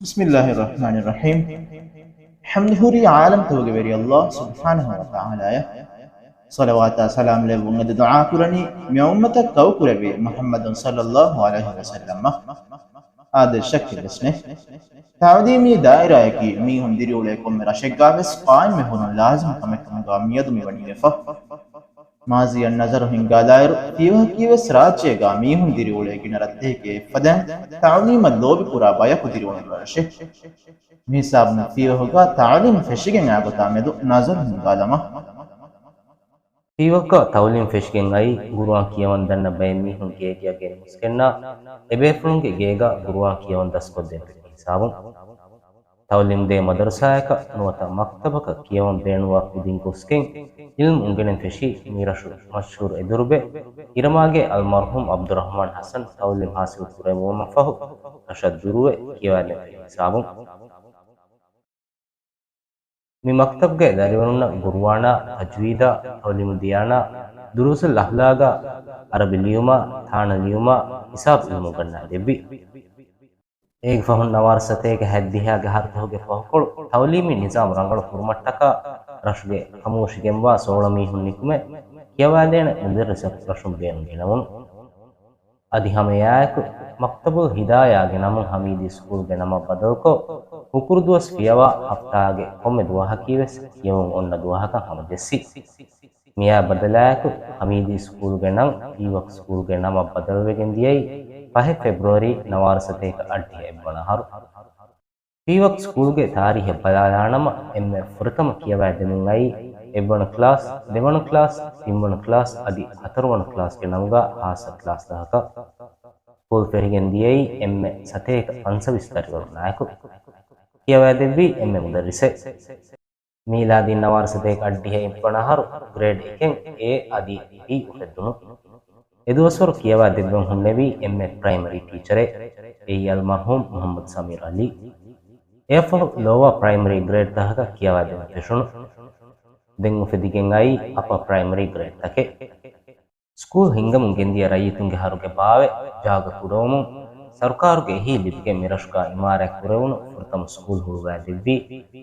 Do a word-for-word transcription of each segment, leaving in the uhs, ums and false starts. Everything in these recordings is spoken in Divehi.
بسم الله الرحمن الرحيم. ޙަމްދު ހުރީ ޢާލަމްތަކުގެ ވެރި ﷲ ސުބްޙާނަހޫ ވަތަޢާލާއަށް. ޞަލަވާތާ ސަލާމް ލެއްވުން އެދި ދުޢާ ކުރަނީ، މި އުއްމަތަށް ކައުކުރެއްވި މުޙައްމަދު ޞައްލައްލާހު ޢަލައިހި ވަސައްލަމަށް. އާދެ، ޝައްކެއް ވެސް ނެތް. ތަޢުލީމީ ދާއިރާއަކީ މީހުން ދިރިއުޅޭ ކޮންމެ ރަށެއްގާ ވެސް ޤާއިމްވެ ހުރުން ލާޒިމް ކަމެއް ކަމުގާ މިއަދު މިވަނީ ވެފަ. މާޒީއަށް ނަޒަރު ހިންގާލާއިރު، ފީވަހަކީ ވެސް ރާއްޖޭގާ މީހުން ދިރިއުޅޭ ގިނަ ރަށްތަކެކޭ އެއްފަދައިން، ތަޢުލީމަށް ލޯބިކުރާ ބަޔަކު ދިރިއުޅުނު ރަށެއް. މިހިސާބުން ފީވަހުގާ ތަޢުލީމް ފެށިގެން އާ ގޮތާ މެދު ނަޒަރު ހިންގާލަމާ. ފީވަހުގާ ތަޢުލީމް ފެށިގެން އައީ، ޤުރުއާން ކިޔަވަން ދަންނަ ބައެއް މީހުން ގޭގެއަށް ގެން މުސްކެންނާ، އެބޭފުޅުންގެ ގޭގާ ޤުރުއާން ކިޔަވަން ދަސްކޮށްދޭން ފެށި ހިސާބުން. ތަޢުލީމް ދޭ މަދަރުސާއަކަށް ނުވަތަ މަކްތަބަކަށް ކިޔަވަން ބޭނުންވާ ކުދިން ގޮސްގެން ޢިލްމު އުނގެނެން ފެށީ މި ރަށު މަޝްހޫރު އެދުރުބެ އިރަމާގޭ އަލްމަރްޙޫމް ޢަބްދުއްރަޙްމާން ޙަސަން ތަޢުލީމް ޙާޞިލް ކުރެއްވުމަށްފަހު ރަށަށް ދުރުވެ ކިޔަވާދޭން ފެށި ހިސާބުން. މި މަކްތަބްގެ ދަރިވަރުންނަށް ޤުރުއާނާ، ތަޖްވީދާ، ތަޢުލީމު ދިޔާނާ، ދުރޫސުލް އަޚްލާގާ، ޢަރަބި ލިޔުމާ، ތާނަ ލިޔުމާ، ހިސާބު ޢިލްމު ގަންނާ ދެއްވި. އޭގެ ފަހުން ނަވާރަ ސަތޭކަ ހަތްދިހައިގެ އަހަރުތަކުގެ ފަހުކޮޅު ތަޢުލީމީ ނިޒާމް ރަނގަޅު ކުރުމަށްޓަކާ ރަށުގެ ކަމުވެށިގެންވާ ސޯޅަ މީހުން ނިކުމެ ކިޔަވާދޭނެ މުދައްރިސަކު ރަށުން ބޭނުން ގެނަވުނު. އަދި ހަމައެއާއެކު މަކްތަބުލް ހިދާޔާގެ ނަމުން ހަމީދީ ސްކޫލްގެ ނަމަށް ބަދަލުކޮށް، ހުކުރު ދުވަސް ފިޔަވާ ހަފްތާގެ ކޮންމެ ދުވަހަކީ ވެސް ކިޔެވުން އޮންނަ ދުވަހަކަށް ހަމަޖެއްސި. މިއާ ބަދަލާއެކު، ހަމީދީ ސްކޫލްގެ ނަން ފީވަކް ސްކޫލްގެ ނަމަށް ބަދަލުވެގެން ދިޔައީ ފަހެއް ފެބްރުއަރީ ނަވާރަ ސަތޭކަ އަށްޑިހަ އެއްވަނަ އަހަރު. ފީވަކް ސްކޫލްގެ ތާރީހަށް ބަލާލާނަމަ، އެންމެ ފުރަތަމަ ކިޔަވާދެމުން އައީ އެއްވަނަ ކްލާސް، ދެވަނަ ކްލާސް، ތިންވަނަ ކްލާސް އަދި ހަތަރުވަނަ ކްލާސްގެ ނަމުގާ ހާއްސަ ކްލާސްތަކަކަށް. ސްކޫލް ފެށިގެން ދިޔައީ އެންމެ ސަތޭކަ ފަންސަވީސް ދަރިވަރުންނާއެކު. ކިޔަވާދެއްވީ އެންމެ މުދައްރިސެއް. މީލާދީން ނަވާރަ ސަތޭކަ އަށްޑިހަ އެއްވަނަ އަހަރު ގްރޭޑް އެކެއް އޭ އަދި ބީ އުފެއްދުނު. އެދުވަސްވަރު ކިޔަވާ ދެއްވަން ހުންނެވީ އެންމެ ޕްރައިމަރީ ޓީޗަރެއް، އެއީ އަލްމަރްޙޫމް މުޙައްމަދު ސަމީރު ޢަލީ. އެއަށްފަހު ލޯވާ ޕްރައިމަރީ ގްރޭޑް ތަކަކަށް ކިޔަވާދޭން ފެށުނު. ދެން އުފެދިގެން އައީ އަޕަ ޕްރައިމަރީ ގްރޭޑް ތަކެއް. ސްކޫލް ހިންގަމުން ގެންދިޔަ ރައްޔިތުންގެ އަހަރުގެ ބާވެ ޖާގަ ކުޑަވުމުން، ސަރުކާރުގެ އެހީ ލިބިގެން މިރަށުގާ އިމާރާތް ކުރެވުނު ފުރަތަމަ ސްކޫލް ހުޅުވާ ދެއްވީ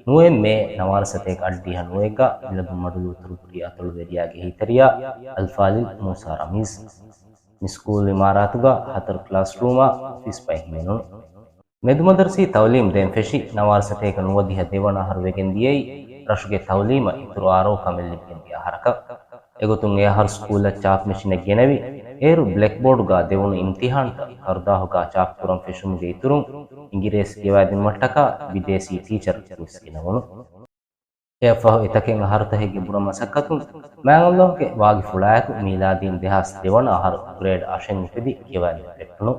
ނުވައެއް މޭ ނަވާރަ ސަތޭކަ އަށްޑިހަ ނުވައެއްގަ މިލަދުންމަޑުލު އުތުރުކުރީ އަތޮޅުވެރިޔާގެ އެހީތެރިޔާ އަލްފާޟިލް މޫސާ ރަމީޒް. މި ސްކޫލް އިމާރާތުގަ ހަތަރު ކްލާސްރޫމާ އޮފީސް ބައެއް ހިމެނުނު. މެދުމަދަރަސީ ތައުލީމް ދޭން ފެށި ނަވާރަ ސަތޭކަ ނުވަދިހަ ދެވަނަ އަހަރު ވެގެން ދިޔައީ ރަށުގެ ތައުލީމަށް އިތުރު އާރޯ ކަމެއް ލިބިގެން ދިޔަ އަހަރަކަށް. އެގޮތުން އެ އަހަރު ސްކޫލަށް ޗާޕް މެޝިނެއް ގެނެވި، އޭރު ބްލެކްބޯޑުގާ ދެވުނު އިމްތިހާންތައް ކަރުދާހުގާ ޗާޕް ކުރަން ފެށުމުގެ އިތުރުން އިނގިރޭސި ކިޔަވާދިނުމަށްޓަކާ ބިދޭސީ ޓީޗަރެއް ވެސް ގެނަވުނު. އެއަށްފަހު އެތަކެއް އަހަރުތަކެއްގެ ބުރަ މަސައްކަތުން މާތް ﷲ ގެ ވާގިފުޅާއެކު މީލާދީން ދެހާސް ދެވަނަ އަހަރު ގްރޭޑް އަށެއް އުފެދި ކިޔަވާދޭން ފެއްޓުނު.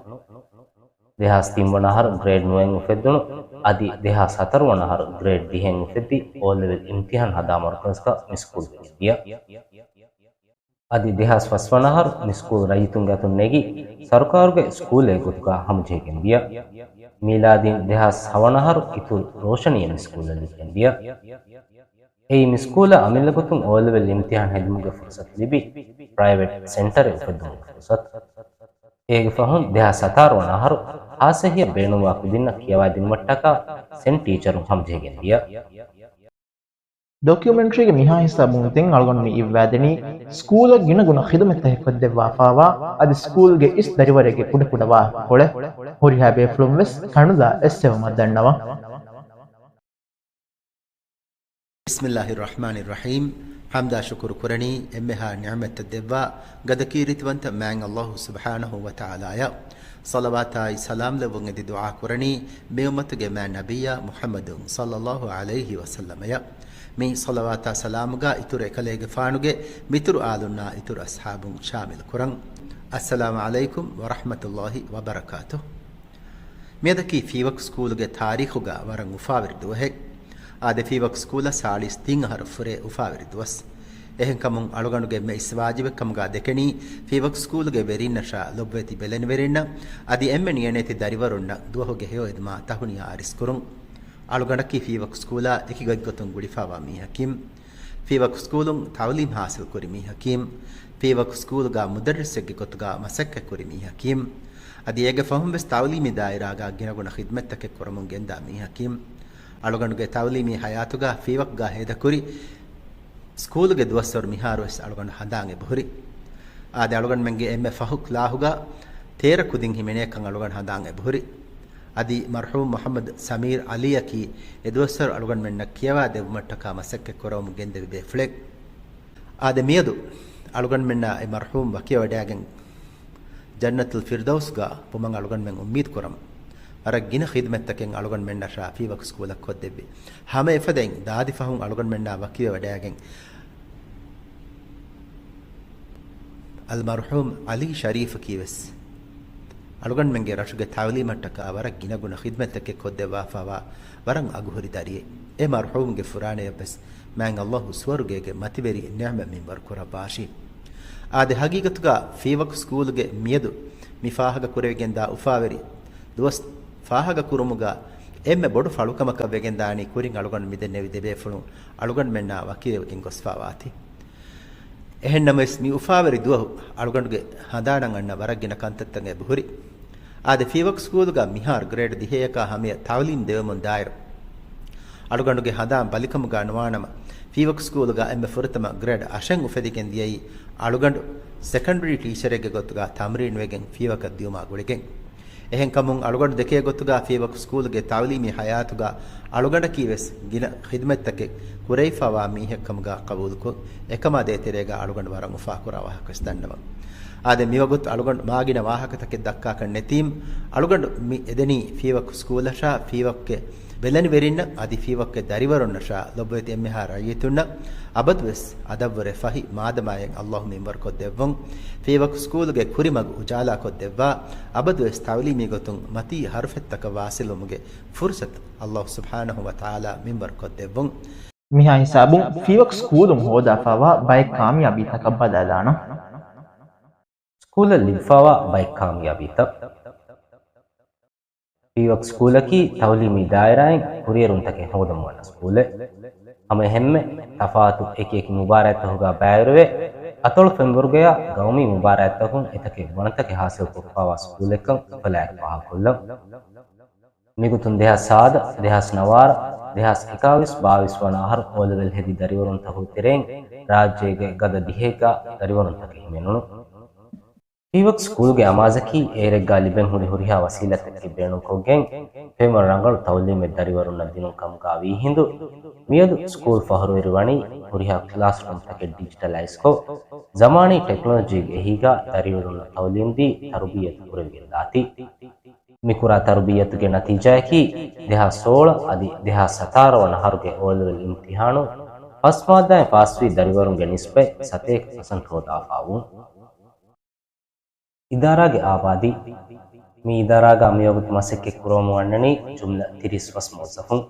ދެހާސް ތިން ވަނަ އަހަރު ގްރޭޑް ނުވައެއް އުފެއްދުނު. އަދި ދެހާސް ހަތަރު ވަނަ އަހަރު ގްރޭޑް ދިހައެއް އުފެއްދި އޯލެވެލް އިމްތިހާން ހަދާ މަރުކަޒަކަށް މި ސްކޫލް ވެގެން ދިޔަ. އަދި ދެހާސް ފަސް ވަނަ އަހަރު މި ސްކޫލް ރައްޔިތުންގެ އަތުން ނެގި، ސަރުކާރުގެ ސްކޫލެއް ގޮތުގާ ހަމަޖެހިގެން ދިޔަ. މީލާދީން ދެހާސް ހަވަނަ އަހަރު އިތުރު ރޯޝަނީއެއް މި ސްކޫލަށް ލިބިގެން ދިޔަ. އެއީ މި ސްކޫލަށް އަމިއްލަ ގޮތުން އޯލެވެލް އިމްތިހާން ހެދުމުގެ ފުރުސަތު ލިބި، ޕްރައިވެޓް ސެންޓަރެއް އުފެއްދުމުގެ ފުރުސަތު. އޭގެ ފަހުން ދެހާސް ހަތާރު ވަނަ އަހަރު ހާއްސަ އެހީއަށް ބޭނުންވާ ކުދިންނަށް ކިޔަވާދިނުމަށްޓަކާ ސެންޓް ޓީޗަރުން ހަމަޖެހިގެން ދިޔަ. ޑޮކިއުމެންޓްރީގެ މިހާ ހިސާބުން ދެން އަޅުގަނޑު މި އިއްވާދެނީ ސްކޫލަށް ގިނަގުނަ ޚިދުމަތްތަކެއް ކޮށްދެއްވާފާވާ އަދި ސްކޫލްގެ އިސް ދަރިވަރެއްގެ ކުޑަކުޑަ ވާހަކަކޮޅެއް. ހުރިހާ ބޭފުޅުން ވެސް ކަނުލާ އެއްސެވުމަށް ދަންނަވަން. بسم الله الرحمن الرحيم. ޙަމްދާ ޝުކުރު ކުރަނީ އެންމެހާ ނިޢުމަތްތައް ދެއްވާ ގަދަކީރިތިވަންތަ މާތް ﷲ ސުބްޙާނަހޫ ވަތަޢާލާއަށް. ޞަލަވާތާއި ސަލާމް ލެއްވުން އެދި ދުޢާ ކުރަނީ މި އުއްމަތުގެ މާތް ނަބިއްޔާ މުޙައްމަދު ޞައްލައްލާހު ޢަލައިހި ވަސައްލަމަޔަށް. މި ޞަލަވާތާ ސަލާމުގާ އިތުރު އެކަލޭގެފާނުގެ މިތުރު އާލުންނާ އިތުރު އަޞްޙާބުން ޝާމިލު ކުރަން. އައްސަލާމު ޢަލައިކުމް ވަރަޙްމަތުﷲ ވަބަރަކާތުހު. މިއަދަކީ ފީވަކް ސްކޫލުގެ ތާރީޚުގަ ވަރަށް އުފާވެރި ދުވަހެއް. އާދެ، ފީވަކް ސްކޫލަށް ސާޅީސް ތިން އަހަރު ފުރޭ އުފާވެރި ދުވަސް. އެހެންކަމުން އަޅުގަނޑުގެ އެންމެ އިސް ވާޖިބެއް ކަމުގާ ދެކެނީ، ފީވަކް ސްކޫލުގެ ވެރިންނަށާ ލޮބުވެތި ބެލެނިވެރިންނަށް އަދި އެންމެ ނިޔަނެތި ދަރިވަރުންނަށް ދުވަހުގެ ހެޔޮ އެދުމާ ތަހުނިޔާ އަރިސްކުރުން. އަޅުގަނޑަކީ ފީވަކް ސްކޫލާ އެކި ގޮތްގޮތުން ގުޅިފާވާ މީހަކީމް. ފީވަކް ސްކޫލުން ތަޢުލީމް ޙާޞިލް ކުރި މީހަކީމް. ފީވަކް ސްކޫލުގާ މުދައްރިސެއްގެ ގޮތުގާ މަސައްކަތް ކުރި މީހަކީމް. އަދި އޭގެ ފަހުން ވެސް ތައުލީމީ ދާއިރާގަ ގިނަގުނަ ޚިދްމަތްތަކެއް ކުރަމުން ގެންދާ މީހަކީ. އަޅުގަނޑުގެ ތައުލީމީ ހަޔާތުގަ ފީވަކުގަ ހޭދަކުރި ސްކޫލުގެ ދުވަސްވަރު މިހާރު ވެސް އަޅުގަނޑު ހަނދާން އެބަހުރި. އާދެ، އަޅުގަނޑުމެންގެ އެންމެ ފަހު ކްލާހުގަ ތޭރަ ކުދިން ހިމެނޭކަން އަޅުގަނޑު ހަނދާން އެބަހުރި. އަދި މަރްޙޫމް މުޙައްމަދު ސަމީރު ޢަލީއަކީ އެދުވަސްވަރު އަޅުގަނޑުމެންނަށް ކިޔަވާ ދެއްވުމަށްޓަކާ މަސައްކަތް ކުރައްވަމުން ގެންދެވި ބޭފުޅެއް. އާދެ، މިއަދު އަޅުގަނޑުމެންނާ އެ މަރްޙޫމް ވަކިވެވަޑައިގެން ޖަންނަތުލް ފިރްދައުސްގަ ވުމަށް އަޅުގަނޑުމެން އުއްމީދު ކުރަމު. ވަރަށް ގިނަ ޚިދްމަތްތަކެއް އަޅުގަނޑުމެންނަށާ ފީވަކު ސްކޫލަށް ކޮށްދެއްވި. ހަމަ އެފަދައިން ދާދި ފަހުން އަޅުގަނޑުމެންނާ ވަކިވެވަޑައިގެން އަލްމަރްޙޫމް ޢަލީ ޝަރީފަކީ ވެސް އަޅުގަނޑުމެންގެ ރަށުގެ ތައުލީމަށްޓަކާ ވަރަށް ގިނަގުނަ ޚިދްމަތްތަކެއް ކޮށްދެއްވާފަވާ ވަރަށް އަގުހުރި ދަރިއެއް. އެ މަރްޙޫމްގެ ފުރާނަޔަށް ވެސް މާތް ﷲ ސުވަރުގޭގެ މަތިވެރި ނިޢުމަތް މިންވަރު ކުރައްވާށި. އާދެ، ހަގީގަތުގަ ފީވަކު ސްކޫލުގެ މިއަދު މި ފާހަގަ ކުރެވިގެންދާ އުފާވެރި ދުވަސް ފާހަގަ ކުރުމުގަ އެންމެ ބޮޑު ފަޅުކަމަކަށް ވެގެންދާނީ ކުރިން އަޅުގަނޑު މިދެންނެވި ދެބޭފުޅުން އަޅުގަނޑުމެންނާ ވަކިވެވިގެން ގޮސްފާވާތީ. އެހެންނަމަވެސް، މި އުފާވެރި ދުވަހު އަޅުގަނޑުގެ ހަނދާނަށް އަންނަ ވަރަށް ގިނަ ކަންތައްތައް އެބަހުރި. އާދެ، ފީވަކު ސްކޫލުގަ މިހާރު ގްރޭޑް ދިހައެއަކާ ހަމަޔަށް ތައުލީމް ދެވެމުން ދާއިރު އަޅުގަނޑުގެ ހަނދާން ބަލިކަމުގަ ނުވާނަމަ، ފީވަކު ސްކޫލުގަ އެންމެ ފުރަތަމަ ގްރޭޑް އަށެއް އުފެދިގެން ދިޔައީ އަޅުގަނޑު ސެކަންޑްރީ ޓީޗަރެއްގެ ގޮތުގަ ތަމްރީންވެގެން ފީވަކަށް ދިޔުމާ ގުޅިގެން. އެހެންކަމުން، އަޅުގަނޑު ދެކޭ ގޮތުގަ ފީވަކު ސްކޫލުގެ ތައުލީމީ ހަޔާތުގަ އަޅުގަނޑަކީ ވެސް ގިނަ ޚިދްމަތްތަކެއް ކުރެވިފަވާ މީހެއްކަމުގަ ޤަބޫލުކޮށް، އެކަމާ ދޭތެރޭގަ އަޅުގަނޑު ވަރަށް އުފާކުރާ ވާހަކަ ވެސް ދަންނަވަން. އާދެ، މިވަގުތު އަޅުގަނޑު މާގިނަ ވާހަކަތަކެއް ދައްކާކަށް ނެތީމް، އަޅުގަނޑު މި އެދެނީ ފީވަކު ސްކޫލަށާ ފީވަކުގެ ބެލެނިވެރިންނަށް އަދި ފީވަކުގެ ދަރިވަރުންނަށާ ލޮބުވެތި އެންމެހާ ރައްޔިތުންނަށް އަބަދުވެސް އަދަށްވުރެ ފަހި މާދަމާއެއް ﷲ މިންވަރުކޮށްދެއްވުން. ފީވަކު ސްކޫލުގެ ކުރިމަގު އުޖާލާކޮށްދެއްވާ، އަބަދުވެސް ތައުލީމީ ގޮތުން މަތީ ހަރުފަތްތަކަށް ވާސިލުވުމުގެ ފުރުސަތު ﷲ ސުބްޙާނަހޫ ވަތަޢާލާ މިންވަރުކޮށްދެއްވުން. މިހާ ހިސާބުން ފީވަކު ސްކޫލުން ހޯދާފަވާ ބައެއް ކާމިޔާބީތަކަށް ބަލާލާނަން. ސްކޫލަށް ލިބިފަވާ ބައެއް ކާމިޔާބީތައް. ފީވަކު ސްކޫލަކީ ތައުލީމީ ދާއިރާއިން ކުރިއެރުންތަކެއް ހޯދަމުން އަންނަ ސްކޫލެއް. ހަމައެހެންމެ ތަފާތު އެކިއެކި މުބާރާތްތަކުގަ ބައިވެރިވެ، އަތޮޅު ފެންވަރުގަޔާ ގައުމީ މުބާރާތްތަކުން އެތަކެއް ވަނަތަކެއް ހާސިލްކޮށްފަވާ ސްކޫލެއްކަން އުފަލާއެކު ފާހަގަކޮށްލަން. މިގޮތުން ދެހާސް ސާދަ، ދެހާސް ނަވާރަ، ދެހާސް އެކާވީސް ބާވީސް ވަނަ އަހަރު އޯލެވެލް ހެދި ދަރިވަރުންތަކުގެ ތެރެއިން ރާއްޖޭގެ ގަދަ ދިހައެއްގަ ދަރިވަރުންތަކެއް ހިމެނުނު. ފީވަކު ސްކޫލުގެ އަމާޒަކީ އޭރެއްގަ ލިބެން ހުރި ހުރިހާ ވަސީލަތެއްގެ ބޭނުންކޮށްގެން ފެންވަރު ރަނގަޅު ތައުލީމެއް ދަރިވަރުންނަށް ދިނުން ކަމުގަ ވީ ހިނދު، މިއަދު ސްކޫލް ފަހުރުވެރިވަނީ ހުރިހާ ކްލާސްރޫމްތަކެއް ޑިޖިޓަލައިޒްކޮށް، ޒަމާނީ ޓެކްނޮލޮޖީގެ އެހީގަ ދަރިވަރުންނަށް ތައުލީމްދީ ތަރުބިއްޔަތު ކުރެވިގެން ދާތީ. މިކުރާ ތަރުބިއްޔަތުގެ ނަތީޖާއަކީ، ދެހާސް ސޯޅަ އަދި ދެހާސް ސަތާރަ ވަނަ އަހަރުގެ އޯލެވެލް އިމްތިހާނުން ފަސް މާއްދާއިން ފާސްވި ދަރިވަރުންގެ ނިސްބަތް ސަތޭކަ ޕަސެންޓް ހޯދާފަވުން. އިދާރާގެ އާބާދީ. މި އިދާރާގަ މިވަގުތު މަސައްކަތް ކުރަމުން އަންނަނީ ޖުމްލަ ތިރީސް ފަސް މުވައްޒަފުން.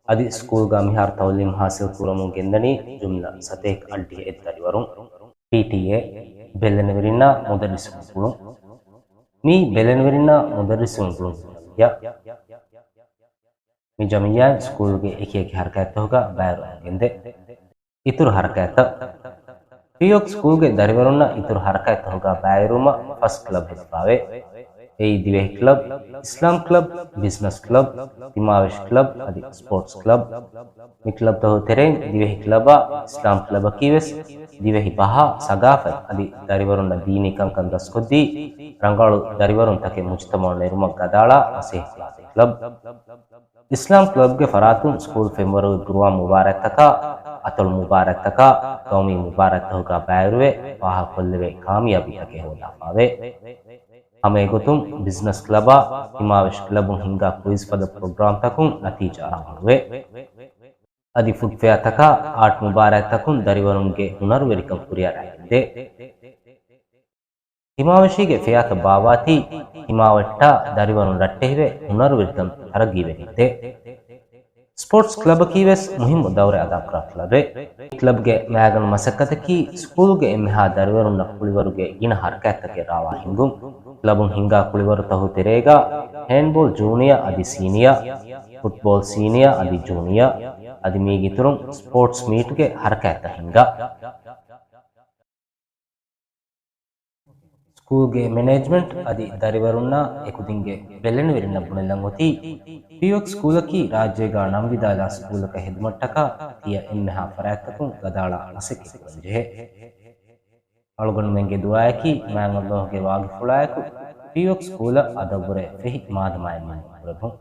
އަދި ސްކޫލްގަ މިހާރު ތައުލީމް ހާސިލް ކުރަމުން ގެންދަނީ ޖުމްލަ ސަތޭކަ އަށްޑިހަ އެއް ދަރިވަރުން. ޕީޓީއޭ، ބެލެނިވެރިންނާ މުދައްރިސުން ގުޅުން. މީ ބެލެނިވެރިންނާ މުދައްރިސުން ގުޅުން ޖަމިއްޔާ. މި ޖަމިއްޔާއިން ސްކޫލްގެ އެކިއެކި ހަރަކާތްތަކުގަ ބައިވެރިވަމުން ގެންދޭ. އިތުރު ހަރަކާތްތައް. ފީވަކު ސްކޫލްގެ ދަރިވަރުންނަށް އިތުރު ހަރަކާތްތަކުގަ ބައިވެރިވުމަށް ފަސް ކްލަބް ހެދިފަވޭ. އެއީ ދިވެހި ކްލަބް، އިސްލާމް ކްލަބް، ބިޒްނަސް ކްލަބް، ތިމާވެށި ކްލަބް އަދި ސްޕޯޓްސް ކްލަބް. މި ކްލަބްތަކުގެ ތެރެއިން ދިވެހި ކްލަބާ އިސްލާމް ކްލަބަކީ ވެސް ދިވެހި ބަހާ، ސަގާފަތް އަދި ދަރިވަރުންނަށް ދީނީ ކަންކަން ދަސްކޮށްދީ، ރަނގަޅު ދަރިވަރުންތަކެއް މުޖުތަމަޢުން ނެރުމަށް ގަދައަޅާ މަސައްކަތް ކުރާ ކްލަބް. އިސްލާމް ކްލަބްގެ ފަރާތުން ސްކޫލް ފެންވަރުގެ ޤުރުއާން މުބާރާތްތަކާ، އަތޮޅު މުބާރާތްތަކާ، ގައުމީ މުބާރާތްތަކުގަ ބައިވެރިވެ، ފާހަގަކޮށްލެވޭ ކާމިޔާބީތަކެއް ހޯދާފަވޭ. ހަމަ އެގޮތުން، ބިޒްނަސް ކްލަބާ، ތިމާވެށި ކްލަބުން ހިންގާ ކުއިޒް ފަދަ ޕްރޮގްރާމްތަކުން ނަތީޖާ ރަނގަޅުވޭ. އަދި ފުޑް ފެއާތަކާ، އާޓް މުބާރާތްތަކުން ދަރިވަރުންގެ ހުނަރުވެރިކަން ކުރިއަރައިގެންދޭ. ތިމާވެށީގެ ފެއާތައް ބާއްވާތީ، ތިމާވެއްޓާ ދަރިވަރުން ރައްޓެހިވެ، ހުނަރުވެރިކަން ތަރައްގީވެގެންދޭ. ސްޕޯޓްސް ކްލަބަކީ ވެސް މުހިއްމު ދައުރެއް އަދާކުރާ ކްލަބެއް. މި ކްލަބްގެ މައިގަނޑު މަސައްކަތަކީ، ސްކޫލްގެ އެންމެހާ ދަރިވަރުންނަށް ކުޅިވަރުގެ ގިނަ ހަރަކާތްތަކެއް ރާވާ ހިންގުން. ކްލަބުން ހިންގާ ކުޅިވަރުތަކުގެ ތެރޭގަ ހޭންޑްބޯލް ޖޫނިއާ އަދި ސީނިއާ، ފުޓްބޯލް ސީނިއާ އަދި ޖޫނިއާ، އަދި މީގެ އިތުރުން ސްޕޯޓްސް މީޓްގެ ހަރަކާތްތައް ހިންގާ. ސްކޫލްގެ މެނޭޖްމަންޓް އަދި ދަރިވަރުންނާ އެކުދިންގެ ބެލެނިވެރިންނަށް ބުނެލަން އޮތީ، ޕީއޮކް ސްކޫލަކީ ރާއްޖޭގާ ނަން ވިދާލާ ސްކޫލަކަށް ހެދުމަށްޓަކާ ތިޔަ އެންމެހާ ފަރާތްތަކުން ގަދައަޅާ މަސައްކަތްކުރަން ޖެހޭ. އަޅުގަނޑުމެންގެ ދުޢާއަކީ މާތް ﷲ ގެ ވާގިފުޅާއެކު ޕީއޮކް ސްކޫލަށް އަދަބުވުރެ ފެހި މާދަމާއެއް ނިންމަން ކުރެއްވުން.